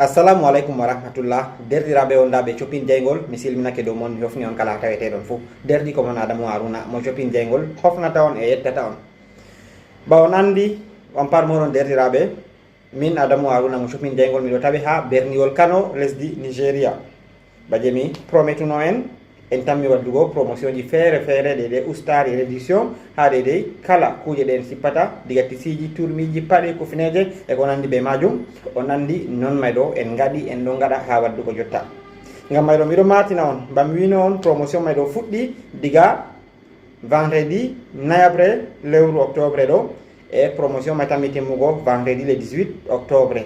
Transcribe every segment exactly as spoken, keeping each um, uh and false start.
Assalamu aleykum wa rahmatullah. Derɗiraaɓe wondaaɓe Copin Jayngol, mi silminake dow mon, mi hofni on kala taweteɗon fuu. Derɗi ko mon Adamu Haruna mo Copin Jayngol hofnata on e yettata on. Ba on anndi, on parmoron derɗiraaɓe, min Adamu Haruna mo Copin Jayngol, miɗo tawe haa berniwol Kano, lesdi Nigeria. Ba je mi prometuno en, en tammi waddugo promotion ji feere feere, ɗe ɗe ustaari réduction, haa ɗe ɗe kala kuuje ɗe en sippata, diga tisiiji, turmiiji, paɗe, kufineeje, e ko nandi be majum. On nandi non may ɗo en ngaɗi, en ɗon ngaɗa haa waddugo jotta. Ngam may ɗo miɗo maatina on, ba mi wino on promotion may ɗo fuɗɗi diga vendredi nayaɓre lewru octobre ɗo, e promotion may tammi timmugo vendredi le dix-huit octobre.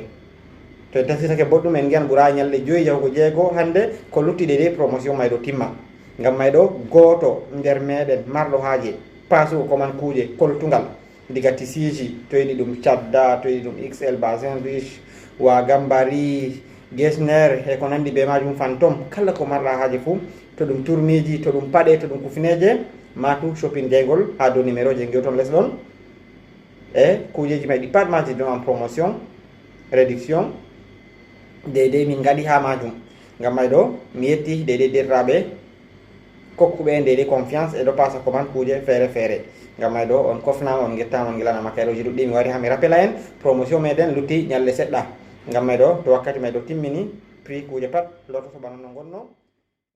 To en tafitake boɗɗum, en ngiyan ɓura ñalɗe joyi yahugo jeego hannde ko lutti ɗe ɗe promotion may ɗo timma. Ngam may ɗo gooto nder meɗen marɗo haaje paasugo ko man kuuje koltungal, diga tisiiji, to yiɗi ɗum cadda, to yiɗi ɗum X L, basin riche, wagambari, gesner, e ko nandi be majum, fantom, kala ko marɗa haaje fuu, to ɗum turmiiji, to ɗum paɗe, to ɗum kufineeje, maatu Copin Jayngol haa dow numéro je ngewton les ɗon. E kuujeji may ɗi pat maaji ɗon en promotion, réduction, deydey min ngaɗi haa majum. Ngam may ɗo mi yetti deydey derɗiraaɓe kokkuɓe en deydey confiance e ɗo paasa ko man kuuje feere feere. Ngam may ɗo on kofnaama, on ngettaama, on ngilanama kayroji ɗuɗɗi. Mi wari haa mi rappela en promotion meɗen lutti ñalɗe seɗɗa. Ngam may ɗo to wakkati may ɗo timmini, prix kuuje pat loototo bana no ngonno.